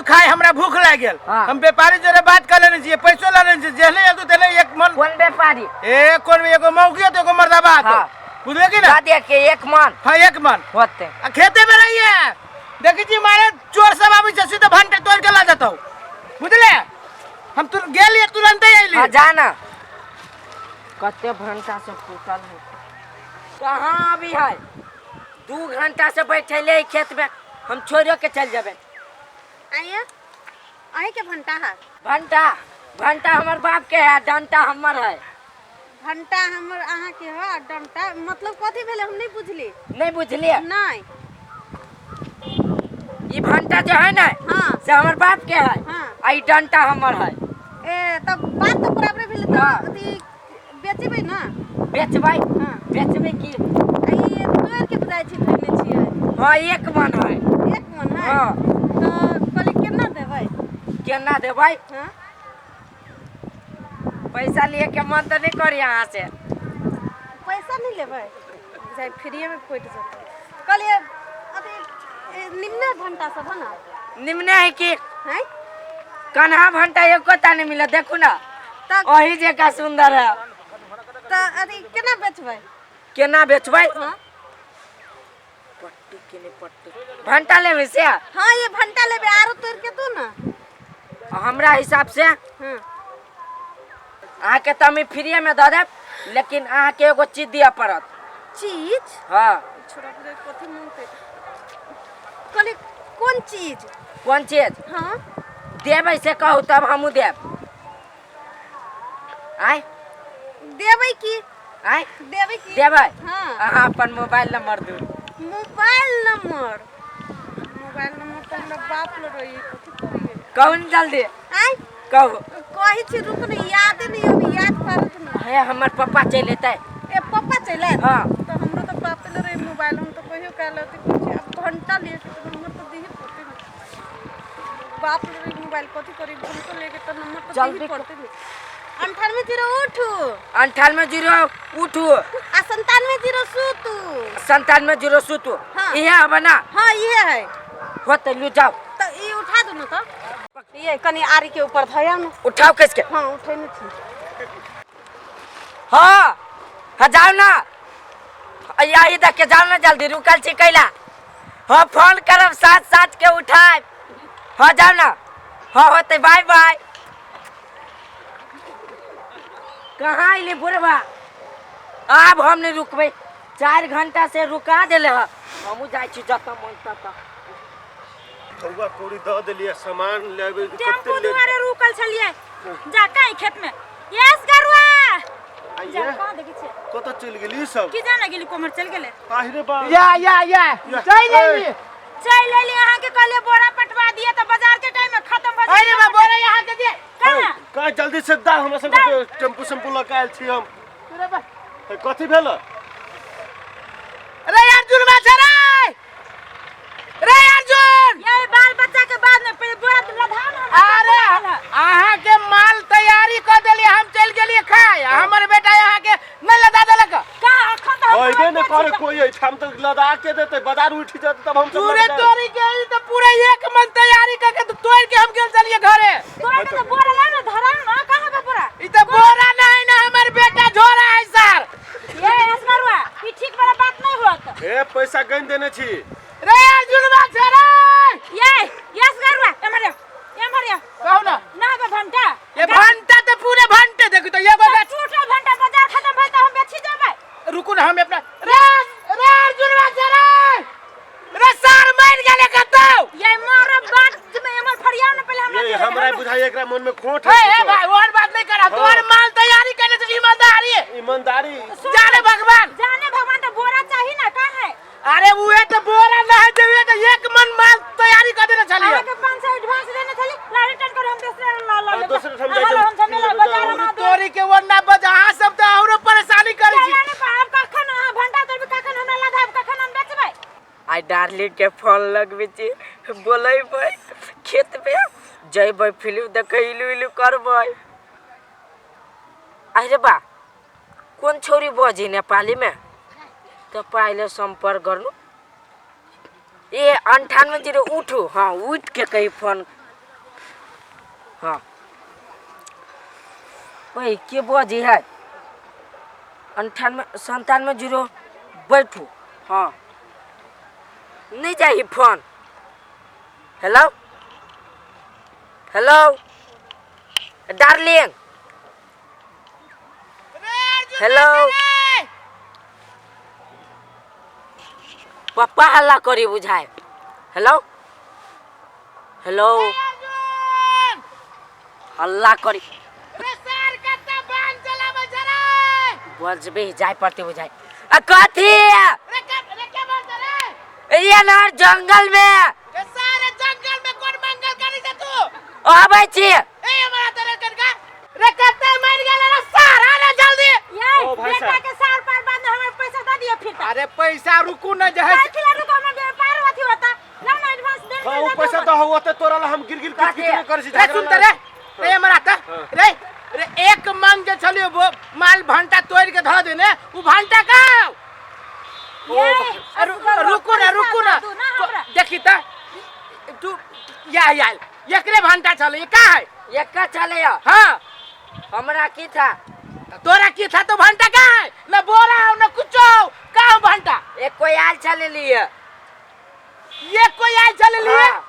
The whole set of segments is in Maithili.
खाय, हमरा भूख लागि गेल। हाँ। हम व्यापारी जोरे बात कर लेने छियै, पैसो लऽ लेने छियै, जेहने एतौ तेहने एक मन। कोन व्यापारी? ए कोन एगो मौगी होतौ, एगो मर्दाबा होतौ। हाँ। बुझले कि ना? दऽ दे के एक मन। हाँ, एक मन होते। आ खेते में रहिए, देखै छी मारे चोर सब आबै छै, सीधे भंटा तोड़ के लऽ जेतौ, बुझले? हम तुर गेलियै, तुरंते अयली। हाँ, जा ना। कते भंटा से फूटल है। कहाँ अभी है? 2 घंटा से बैठले है खेत में, हम छोड़ो के चल जेबै। आइए, अहीं के भंटा है? भंटा, भंटा हमर बाप के है, डंटा हमर है। भंटा हमर अहाँ के है आ डंटा मतलब कथी भेलै, हम नहीं बुझली। नहीं बुझलिए? नहीं। ई भंटा जो है ना, से हमर बाप के है। आ ई डंटा हमर है। ए तब बात तो बराबरे भेलै तऽ। अथी बेचबै ना? बेचबै। बेचबै की? आ ई तोड़ के बुझाइ छी धरने छियै। हाँ, एक मन है। एक मन है? हाँ। तऽ कहली केना देबै? केना देबै? हाँ। पैसा लिए के मन तो नहीं करी यहाँ से। पैसा नहीं लेबै, बुझाइ फ्रीए में पटि जेतै। कहलियै अथी निम्ने भंटा सब है ना? निम्ने है कि। हैं? कन्हा भंटा एको ता नहीं मिला, देखू ना। तऽ वही जगह सुंदर है। तऽ अथी केना बेचबै? केना बेचबै? हाँ। पट्टी के नहीं, पट्टी भंटा लेबै से? हाँ, ये भंटा लेबै, आरो तोड़ के दू ना। हमरा हिसाब से अहाँके तऽ हम फ्रीए में दऽ देब, लेकिन अहाँके एगो चीज दिअ पड़त। चीज? हाँ। छोड़ा, बुझाइ कथी मांगते। कहली कोन चीज? कोन चीज? हाँ। देबै से कहू, तब हमहूँ देब। आय? देबै की? आय? देबै की? देबै? हाँ। अहाँ अपन मोबाइल नंबर दू। Mobile number? मोबाइल नंबर तऽ हमरा बाप लग रही, कथी करियै? कहू ने जल्दी। आय? कहू। कहै छी, रुक ने, यादे नहीं अभी, याद पारत ना। हे, हमर पप्पा चलि एतै। ए, पप्पा चलि आयत? हाँ। तऽ हमरो तऽ बापे लग रही मोबाइल, हम तऽ कहियो काल अथी कुछ अब घंटा लिए के तऽ नंबर तऽ दिही पड़तै ने। बाप लग रही मोबाइल, कथी करी? घंटो लेके तऽ नंबर तऽ जल्दी। दिही पड़तै ने। 98 0 उठू। 98 0 उठू। आ 97 0 सुतू। 97 0 सुतू। हाँ। इहे हबे ना? हाँ, इहे है। होतै, लू जाओ। तऽ ई उठा दू ने। तऽ ये कनि आरी के ऊपर धया ने। उठाओ कसके। हाँ, उठेने छी। हाँ हाँ, जाओ ना, यही देख के जाओ ना जल्दी, रुकल छी कैला? हाँ, फोन करब, सात सात के उठाए। हाँ, जाओ ना। हाँ, होते, बाय बाय। कहाँ अयली बुढ़वा? आब हम नहीं रुकबै, 4 घंटा से रुका देले ह। हमहूँ जाइ छी जतऽ मन ततऽ। कौआ कौड़ी दऽ देलियै, सामान लेबै। टेम्पू कते ले दुआरे रुकल छलियै, जा कहीं खेत में यस गरुआ जा। आइये। कहाँ देखै छियै? कतऽ चलि गेली सब? की जाने गेली, कोमर चलि गेलै। आहिरे बा। या या या, चलि अयली। चलि एली। अहाँके कहलियै बोरा पटवा दिए, तऽ बाजार के टाइम में खत्म भऽ अरे बा, बोरा यहाँ के दे। कहाँ? कहाँ? जल्दी से दा, हमरा सबके टेम्पू सेम्पू लऽ के आयल छी हम। अरे बा। ए, कथी भेल? रे अर्जुन बा रे, रे अर्जुन। ये बाल बच्चा के बाद में, पहिले बोरा लधा ना। अरे, अहाँ के माल तैयारी कर देलियै, हम चलि गेलियै खाय, आ हमर बेटा यहाँ के नहि लदा देलक। कहाँ? अखन तऽ हम अइबे ने बोरा करे कोई एहिठाम, तऽ लदा के देतै? बाजार उठि जेतै तब हम सब पूरे लदा। तोरी के ई तऽ पूरे एक मन तैयारी करके तऽ तोड़ के हम गेल चलिए घरे। तोरा के तऽ बोरा ला ना, धरा ना, कहाँ बा बोरा? ई तऽ बोरा नहीं ना, हमर बेटा झोरा है सर। ये असगरुआ, ई ठीक वाला बात नहीं होत। ए, पैसा गनि देने छी। रे अर्जुन बा रे। ये असगरुआ, एमहर आ, एमहर आ। कहू ना। ना बा भंटा? ये भंटा तऽ पूरे भंटे देखू तऽ एगो गाछ। टूटल भंटा, बाजार खत्म भेल तऽ हम बेची जेबै। रुकू ना, हम अपना रे, रे अर्जुन बा रे, रे सार मर गेले कतौ। ये मारब बात में, एमहर फरियाव ना पहिले हमरा। ये दे दे, हमरा बुझाइ एकरा मन में खोट हे है हे किछो। भाई, और बात नहीं करा। तोहर माल तैयारी करने से ईमानदारी ईमानदारी। जाने भगवान। जाने भगवान, तो बोरा चाही ना, कहाँ है? अरे, उहे तो बोरा ना है देवे, तो एक मन माल तैयारी कर देने छलिए। अहाँके 500 एडवांस देने छली, ला रिटर्न करू, हम दोसरे ला ला हाँ, लेबै। दोसरे ठाम अहाँ जाइ ला हम झमेला बाजार में तोरी के वरना बज, अहाँ सब तो औरो परेशानी करै छी। जाने पर आब कखन अहाँ भंटा तोड़बै, कखन हमरा लधाब, कखन हम बेचबै? आइ डार्लिंग के फोन लगबै छी, बोलेबै, खेतमे जयबै, फिल्म देखै इलू इलू करबै। अरे बा, कोन छोरी बजी नेपालीमे? तपाईँले सम्पर्क गर्नु। ए, 98 0 उठू। हाँ, उठ के कही फोन। हाँ ओए के बजे है 98 97 0 बैठू। हाँ नहीं जाही phone. Hello hello darling. Hello पप्पा हल्ला करी बुझाए। हेलो हेलो हल्ला करी बजबे जाय पड़ते बुझाए। आ कथी ये नहर जंगल में सारे जंगल में कोन मंगल करी छै तू? आबै छी। ए हमरा तोरे कनका रे कत्ते मर गेल रे सारा रे जल्दी। ये ओ भाई बेटा साहब। के साल पर बाद हमर पैसा दे दियो फिर तक। अरे पैसा रुकू न जे है काहे ला रुको, हमर व्यापार अथी होता ना ना एडवांस दे हाँ, उ पैसा तो हुआ ते तोरा ला हम गिर गिर किच किच नहीं करै छी। रे सुन त रे रे हमरा त रे रे एक मंग जे छलियो वो माल भंटा तोड़ के धऽ देने उ भंटा का ये रुकू ना रुकू ना देखी त तू या या एकरे भंटा छले ये का है? एक छले या। हाँ हमरा की था? तोरा की था तो भंटा का है? न बोरा हो न कुछ हो का हो भंटा? एक कोई आयल छले लिए। ये कोई आयल छले लिए? हाँ।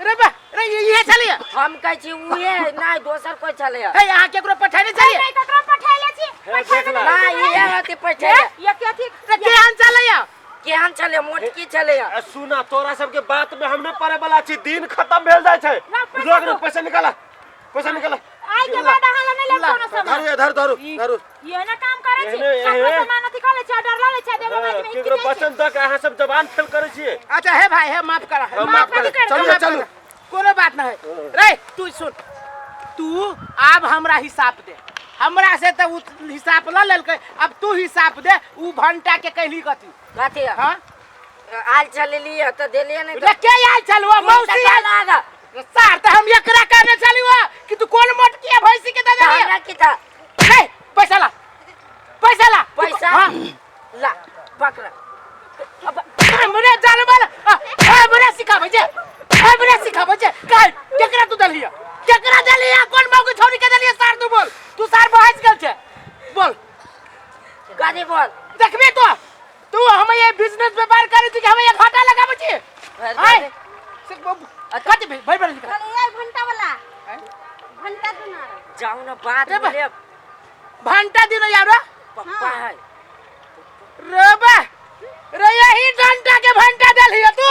रे बा रे ये छले। हम कहै छी उहे नहीं दोसर कोई छले। हे यहाँ केकरो पठाने छले? नहीं ककरो पठाइले छी। हे, देख ला। ना इहे अथी पठाइले। ये के अथी रे केहन छले या? केहन छले मोटकी छले या? आ, सुना तोरा सबके बात में हम नहीं पड़े वाला छी, दिन खत्म भेल जाय छै। ला, पैसा लोग ने दो। पैसा निकाला, पैसा निकाला। आई के बाद अहाँ ला नहीं लेब कोनो सामान। धरू धरू धरू धरू। ये ना काम करे छी, एहने- सब एहने। सामान अथी कर ले छी, ऑर्डर ल ले छी, देबो बाद में केकरो वचन दऽ के अहाँ सब जबान फेल करै छियै। अच्छा हे भाई हे माफ करा। हाँ, माफ करी, कर। चलू, चलू चलू। कोनो बात नहीं रे तू सुन, तू आब हमरा हिसाब दे। हमरा से तो उ हिसाब ल लेलकै, अब तू हिसाब दे उ भंटा के कहली कथी? कथी? हाँ आयल छले लिए त देलिए नहीं रे के आयल छलु मौसी आयल लागा। सार त हम एकरा कहने छलु कि तू कोन मोटकी भैंसी के दे देली? हमरा की था? रे पैसा ला पैसा ला पैसा? हाँ। ला पकड़। अब हमरे जानवर हमरे सिखाबै छै, हमरे सिखाबै छै। काहे केकरा तू देलिया? केकरा देलिया? कोन मौगी छौरी के देलिया? सार तू बोल, तू सार बहस गेल छै बोल। कथी बोल? देखबी तो तू हम ये बिजनेस व्यापार करै छी कि हम ये घाटा लगाबै छी? आय कथी भाई भाई निकल। अरे ये घंटा वाला घंटा दुना जाओ ना बाद रे में लेब। भंटा दिनो यार पप्पा है रे बा रे यही घंटा के भंटा देलियो तू।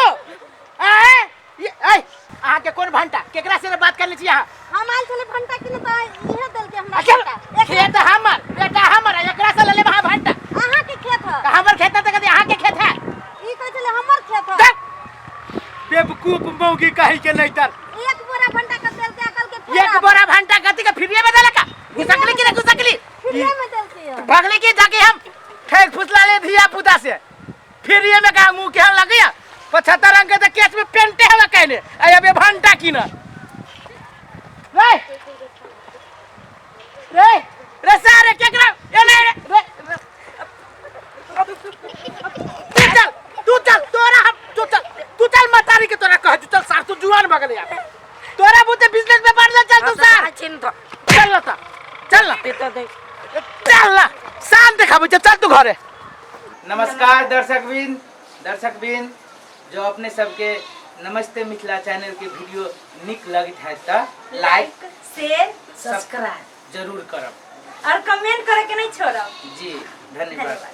आय ये आय अहाँ के कोन भंटा केकरा से बात कर ले छी अहाँ? हम आयल छले भंटा किने त इहे देलके हमरा अच्छा घंटा। एक खेत हमर बेटा हमर एकरा से ले लेब अहाँ भंटा। अहाँ के खेत है। त हमर खेत त कथी अहाँ के खेत है? ई कहै छले हमर खेत है। देख, बेवकूफ मौगी कही के नहीं तर। एक बोरा भंटा के देलके अकल के फेर एक बोरा भंटा कथी के फ्रीए में देलक? घुसकली कि नहीं घुसकली? फ्रीए में देलके है। भगली की जाके हम ठेक फुसला ले धिया पुता से फ्रीए में का मुंह केहन लगैया? 75 रंग के त केस में पेंटे हवा कहने आ अब ये भंटा की न रे रे रे सारे केकरा ए नहीं रे रे रे। तू चल तू चल तोरा हम तू चल तू चल मतारी के तोरा कह तू चल सार तू जुआन भगल यार तोरा बुते बिजनेस व्यापार ले चल तू सार चिन्ह तो चल ना ता चल ना ते दे चल ना शाम देखाबै छै, चल तू घरे। नमस्कार दर्शकबिन, दर्शकबिन जो अपने सबके नमस्ते मिथिला चैनल के वीडियो निक लगत है त लाइक शेयर सब्सक्राइब जरूर करब और कमेंट करे के नहीं छोड़ब। जी धन्यवाद।